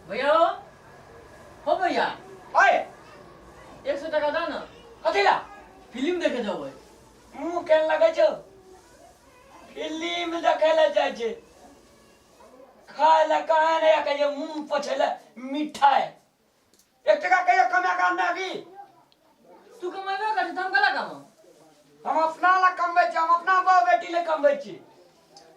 भैया हो, हो भैया। ओए। 100 टका दा ना। कथी ला? फिल्म देखे जेबै। मुँह केहन लगै छौ? फिल्म देखै लए जाइ छै, खाय लए कहाँ नहि कहै छै, मुँह पोछै लए मिठाइ। एक टका कहियो कमा कऽ आनने अभी? तू कमेबे कर छी तऽ हम कला कमाउ? हम अपना लए कमबै छी, हम अपना बहु बेटी लए कमबै छी।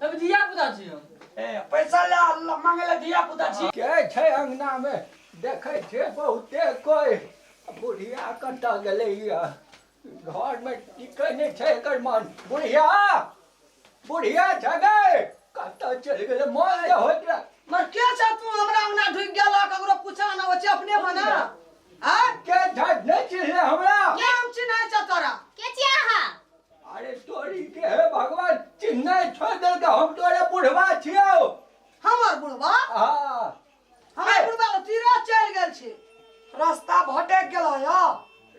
अभी धिया पुता छी हम। ए, पैसा ले मांगे लए धिया पुता छी। के छै अंगना में? देखै छै बहुते कोइ। बुढ़िया कतऽ गेलै? घर में टिकै नहि छै एकर मन। बुढ़िया, बुढ़िया छै गे, कतऽ चलि गेलै? मन जे होइत रहे। मर के छ तू हमरा अंगना ढुकि गेल? ककरो पूछा ना होइ छै अपने मने आ के छै? नहि चिन्हले हमरा? के हम चिन्है छ तोरा? के छियै अहाँ? अरे तोरी के, हे भगवान, चिन्हनाइ छोड़ि देलकै। हम तोरे बुढ़वा छियौ। हमर बुढ़वा? हाँ। हमर बुढ़वा तऽ तीरा चलि गेल छै। रास्ता भटक गेल है।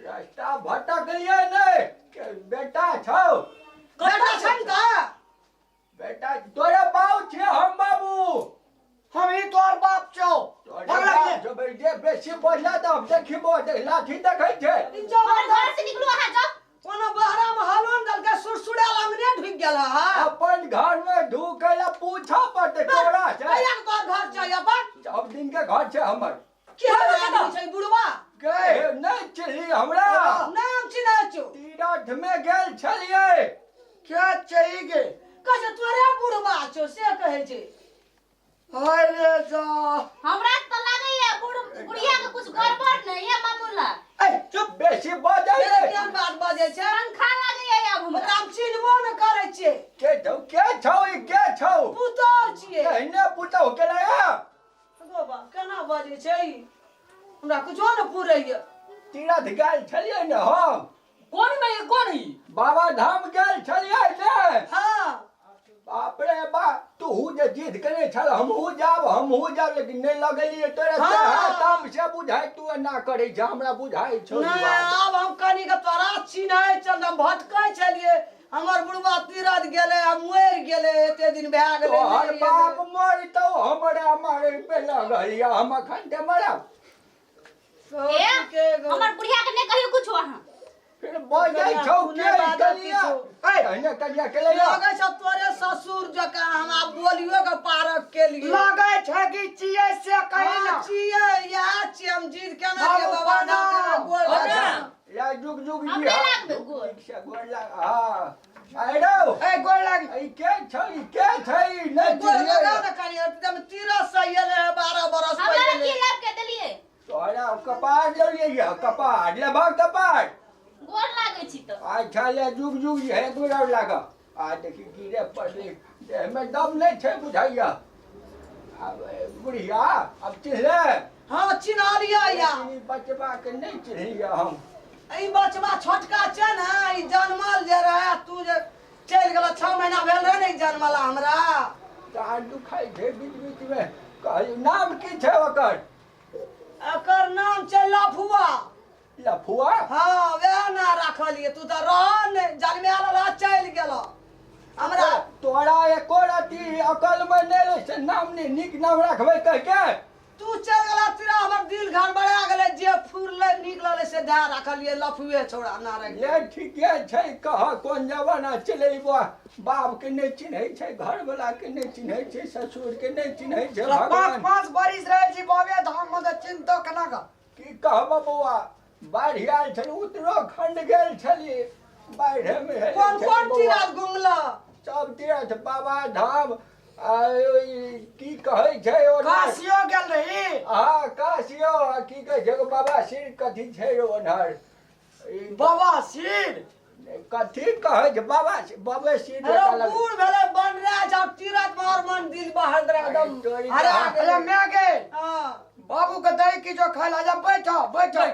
रास्ता भटकलियै नहि के बेटा छौ? बेटा छै ने तऽ बेटा तोरे बाबू छियै हम, बाबू। हम ही तोहर बाप छौ। तोरे भगला बाप के। छौ, बे, जे बेसी बजला तऽ हम देखिबो, देख लाठी देखै छै। ई जो हमर घर से निकलू अहाँ, जाउ। कोनो बहरा मे हलोन देलकै, सुरसुड़ायल अंगने ढुकि गेल है। अपन घर में ढूकै ला पूछऽ पड़तै तोरा से। कहिया के तोहर घर छै अपन? सब दिन के घर छै हमर। केहन आदमी छै बुढ़वा? गे, नहि चिन्हली हमरा? नाम चिन्है छौ? तीरथ में गेल छलियै। के छै गे? कहै छै तोरे बुढ़वा छौ, से कहै छै। हाय रे जा। हमरा तऽ लागैया बुढ़ बुढ़िया के कुछ गड़बड़ नहीं है मामूला। ए चुप। बेसी बजै तेरे रे। केहन बात बजै छै? पंखा लागैया आब हमरा। ओकरा हम चिन्हबो ने करै छियै। के छौ, के छौ ई, के छौ? पुतोह छियै। एहने पुतोह के लगा। गो बा, केना बजै छै ई? हमरा कुछो ने पुरैया। तीरथ गेल छलियै ने हम। कोन में कोन ई? बाबा धाम गेल छलियै ने। हाँ। बाप रे बा, तूहू जे जिद केने छल हमहूँ जाब, हमहूँ जाब, लेकिन नहि लगेलियै तोरा। हाँ। तेहरा ताम से बुझाइ तू एना करै छ, हमरा बुझाइ छौ ई नहि बात। आब हम कनी के तोरा चिन्है छल, हम भटकै छलियै। हमर बुढ़वा तीरथ गेलै आ मरि गेलै, एते दिन भए गेलै। तोहर नहि बाप एलै। मरतौ, हमरा मारै पे लगल या हम अखन ते मरब। ए, के गो। हमर बुढ़िया के नहीं कहियो कुछ अहाँ। फिर बजै छौ तू के नहि बाजऽ कनिया? किछो। ए, एहने कनिया के लैया। लगै छौ तोरे ससुर जकाँ हमरा बोलियो के पारक केलिए। लगै छै कि छियै से कही ना। हाँ, छियै, इएह छियै। हम जिद केना बाबू, के बाबा प्रणाम। धाम गोर प्रणाम। लगा। या जुग जुग हम जी। नहि हाँ, लागबै गोर। ठीक से गोर लाग। हाँ, आइ रौ। ए गोर लागी। ई के छौ, ई के छै? नहि गोर चिन्हलियै? लगा ने कनी, एकदम तीरथ से एलै है, 12 बरस हमरा पहिले। की लाभ के देलिए? तोरा कपार लऽ लिअ, कपार लेबह कपार। गोर लागै छी तऽ। अच्छा ले, जुग जुग जी है, गोर और लाग। आ देखी गिरे पड़ले, देहमे दम नहि छै बुझाइया। आब ए, बुढ़िया अब चिन्हले? हाँ, चिन्हलियै या। लेकिन ई बचबा के नहि चिन्हलियै हम। ई बचबा छोटका छै ने, ई जनमल जे रहे, तू जे चलि गेल, 6 महीना भेल रहे ने ई जनमला हमरा। डाँड़ दुखाइ छै बीच बीच मे। कहलियै, नाम की छै ओकर? एकर नाम छै लफुआ। लफुआ? हाँ, वएह ना राखलियै। तू तऽ रह ने, जनमायल रह, चलि गेल हमरा। तोरा एको रति अकल मे नहि रहै छै, नाम नहि नीक नाम राखबै कहिके। तू चलि गेला तेरा हमर दिल गड़बड़ा गेलै, जे फुरलै नीक लगलै से दए राखलियै लफुए छौड़ा ना राखि। ले ठीके छै। कह कोन जमाना चलै बा, बाप के नहि चिन्है छै, घरवला के नहि चिन्है छै, ससुर के नहि चिन्है छै। 5 भगवान 5 बरिस रहै छी बाबे धाम मे तऽ चिन्हतो केना कऽ? की कहब बौआ, बाढ़ि आयल छल, उत्तराखंड गेल छलियै, बाढ़िमे हेलै कोन छलियै कोन बौआ। तीरथ घुमला? सब तीरथ, बाबा धाम आ ई की कहै छै ओ काशियो गेल रही? हँ, काशियो। आ की कहै छै ओ बाबा सिर कथी छै रे ओन्हर ई? बाबा सिर कथी कहै छै बाबा, बाबे सिर अरे जकाँ लगै। बूढ़ भेलै बनराज, आब तीरथ में और मन दिल बाहर एकदम तोरी हरा अरे गेलै। मैं गे। हाँ। बाबू के दही की जो खाय ला जा, बैठो बैठो।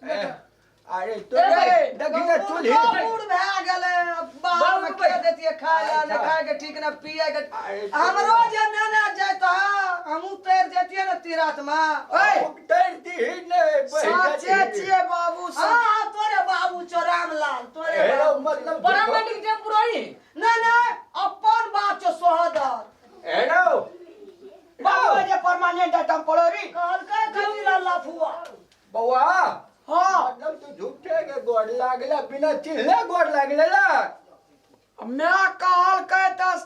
ए, अरे तोरे देखी ने चूल्ही। बूढ़ भए गेलै, बाहर में के देतियै खाय ला? ने खाय के ठीक ने पिए के। अरे हमरो जे नेने जाइत हमहूँ तैर जैतियै ने तीरथ में। ओए तैरती ही ने बहि साचे जाती। छियै बाबू? हाँ हाँ, तोरे बाबू छौ रामलाल, तोरे हे रौ, बाबू छौ। मतलब परामेडिक टेम्पू रही। नहीं नहीं, अपन बाप छौ सोहदर। हे रौ, बाबू जे परमानेंट टेम्पोररी। कहलकै कथी ला लफुआ। बौआ। हाँ। मतलब तू झूठे के गोड़ लागला, बिना चिन्हले गोड़ लागले ना। मैं कहलकै तऽ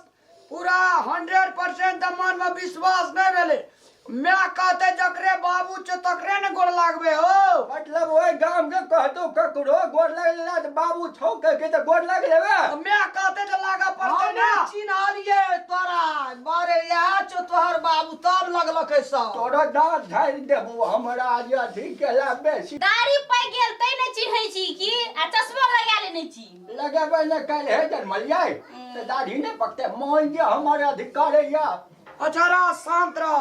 पूरा 100% तऽ मनमे विश्वास नहि भेलै। मैं कहते जकरे बाबू छौ तकरे ने गोड़ लागबे हो। मतलब ओहि गाम के कहतो ककरो गोड़ लागले ना तऽ बाबू छौ कह के तऽ गोड़ लाग लेबे। मैं कहते तऽ लागऽ पड़तै हम ना। चिन्हलियै तोरा बारे, इएह छौ तोहर बाबू, तब लगलकै सब। तोरा दाँत झाड़ि देबो हमरा जे अथी केला बेसी। दाढ़ी पैक गेल तै नहि चिन्है छी की, आ चश्मा लगा लेने छी। लगेबै ने, काल्हि हे जनमलियै तऽ दाढ़ी नहि पकतै। मान जे हमर अधिकार या। अच्छा रह, शांत रह।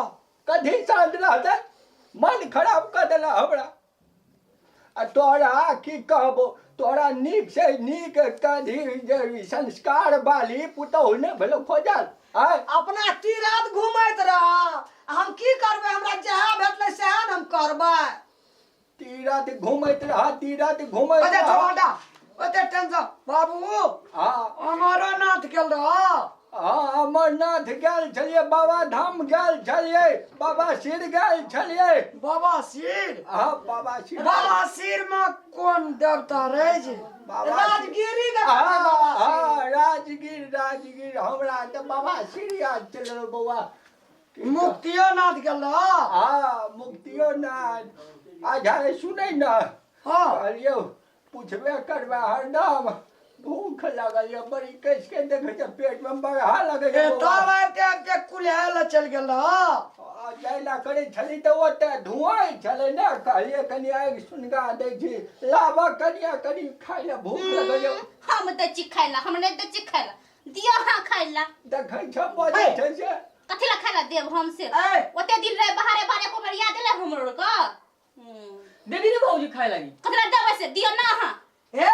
कथी शांत रहतै, मन खराब कऽ देला हमरा। आ तोरा की कहबो, तोरा नीक से नीक कथी जे संस्कार वाली पुतहु नहि भेलो खोजल। आय अपना तीरथ घुमैत रह, हम की करबै, हमरा जएह भेटलै सएह ने हम करबै। तीरथ घुमैत रह, तीरथ घुमैत अच्छा रह। छोड़ा ओते टेंशन बाबू। हाँ। अमरनाथ गेल रह। हाँ, अमरनाथ गेल छलियै, बाबा धाम गेल छलियै, बाबा सिर गेल छलियै। बाबा सिर? हाँ, बाबा सिर। बाबा सिर में कोन देवता रहे छै? बाबा राजगिरी के। हाँ हाँ, राजगीर राजगीर। हमरा तऽ बाबा सिर याद चल बौआ। मुक्तियो नाथ गेल रह। हाँ, मुक्तियो नाथ। अच्छा सुनै न। हाँ। कहलियौ पुछबे करबै, हरदम भूख लागल यऽ बड़ी, कसि के देखै छै पेट में बगहा लगै ए बौआ। तब आबिते आबिते कुल्हे लए चलि गेल रह। आ जाय ला करै छली तऽ ओतऽ धुआँ छलै ने, कहलियै कनि आगि सुनगा दै छी, लाबऽ कनिया कनि खाय लए, भूख लगल यऽ। हम दै छी खाय ला, हम नहि दै छी खाय ला, दियौ अहाँ खाय ला। देखै छ बजै छै से। कथी ला खाय ला देब हम से? ए। ओते दिन रहे बाहरे बाहरे, एको बेर याद एलै हमरो के? देबी ने भौजी खाय लागी? कथी ला देबै से, दियौ ना अहाँ। हे,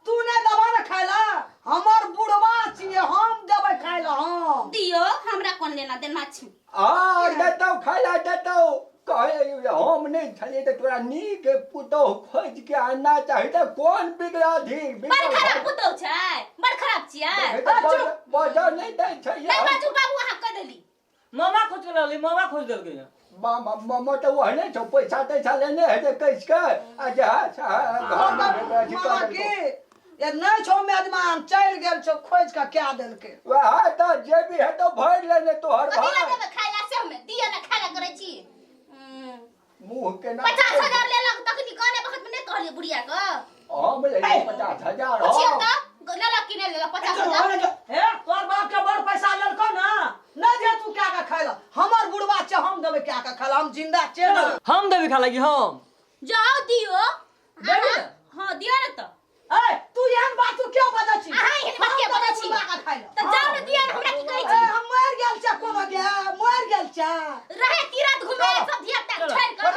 तू नहि देबा ने खाय ला, हमर बुढ़वा छियै, हम देबै खाय ला हम। दियौ, हमरा कोन लेना देना छै। आ देतौ खाय ला देतौ। कहै हम नहि छलियै तऽ तोरा नीक पुतौह खोजि के आनना चाही, तऽ कोन बिगड़ा धी। बड़ खराब पुतौह छै, बड़ खराब छियै। बजर नहि दै छै। नहि बाजू बाबू, अहाँ कह देली। मामा खोज के रहली, मामा खोज देलकै। मामा मामा तऽ ओहने छौ, पैसा तैसा लेने हेतै कसि के आ जा घरमे अथी कऽ मामा देलकौ। की ये नहि छौ मेजमान, चलि गेल छौ, खोजि कऽ कए देलकै। वएह तऽ जे भी हेतौ भरि लेने तोहर कथी ला भाय। देबै खाय ला से हमे? दियौ ना खाय ला करै छी। मुँह केना 50,000 लेलक तखनी कहने वखत में नहि कहलियै बुढ़िया के। हम लेलियै 50,000? पुछियौ तऽ लेलक कि नहि लेलक 50,000? हे, तोहर बाप के बड़ पैसा लेलकौ ने, नहि दे तू कए कऽ खाय ला, हमर बुढ़वा छै, हम देबै कए कऽ खाय ला, हम जिंदा छियै ने। हम देबै खाय लागी हम। जाओ दियौ। देबै ने? हाँ दियौ ने तऽ। ए, तू एहन बात तू क्यों बजै छी? अहाँ एहन बात किया हम देबै बजै छी? बुढ़वा के खाय ला। तऽ जाउ ने दियौ ने, हमरा की कहै ए, छी? हम मरि गेल छै कोनो गे, मरि गेल छै। रहे तीरथ घुमे सब धिया पुता छोड़ि कऽ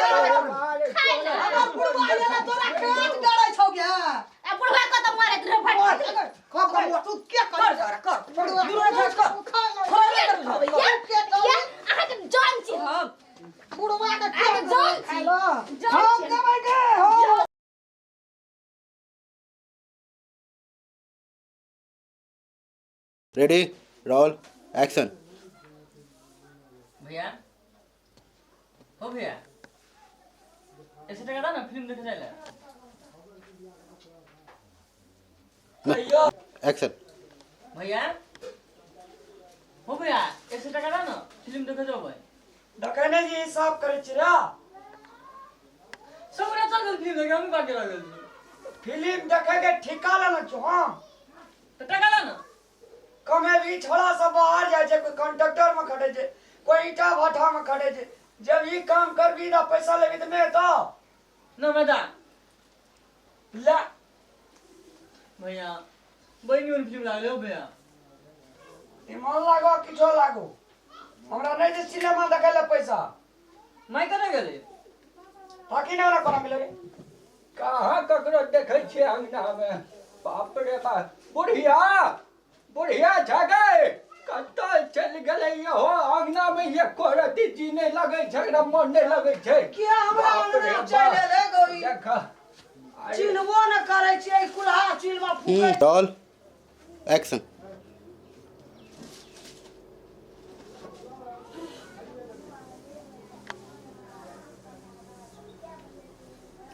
खाय ला। हमर बुढ़वा एला तोरा काट गड़ै छौ गे। आ बुढ़वा कतऽ मारैत रहे भटक। कर कर, तू के कर कर बुढ़वा कर। कर के कर। अहाँके जान छी हम। बुढ़वा के अहाँके जान छी। खाय ला। जान हम छी। देबै गे हम। Ready, roll, action. भैया, हो भैया, ऐसे टका दा ना, फिल्म देखे जाए। कहियो। एक्शन। भैया, हो भैया, ऐसे टका दा ना, फिल्म देखे जाओ भाई। देखै नहि जे हिसाब करै छी रे। सब गोटा चल गेल फिल्म देखे, हम बाकी रह गेल छी। फिल्म देखै के ठिका लेने छौ हम? तऽ टका दा ना। कमेबी छोड़ा सब बाहर जाइ छै, कोई कंडक्टर में खटै छै, कोई ईटा भट्ठा में खटै छै। जब ई काम करबी तऽ पैसा लेबी तऽ नहि हेतौ। ना मैदा। ले। भैया, बड़ी निमन फिल्म लागल हो भैया। ईमान लागो किछो लागो, हमरा नहि छै सिनेमा देखै लए पैसा। माय कतऽ गेलै? ताकि नहि हमरा कोना मिले रे। कहाँ ककरो देखै छियै अंगनामे? बाप रे बाप, बुढ़िया बुढ़िया छै गे, कतऽ चलि गेलै हो? अंगनामे एको रत्ती जी नहि लगै छै, एकरा मन नहि लगै छै। किया हमरा बाप रे अंगना बाप। चलि एलै गौरी? देख अरे, चिन्हबो न करै छियै, कुल्हा चिलमा फूकै। Roll, action.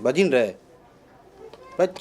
बजिन रे।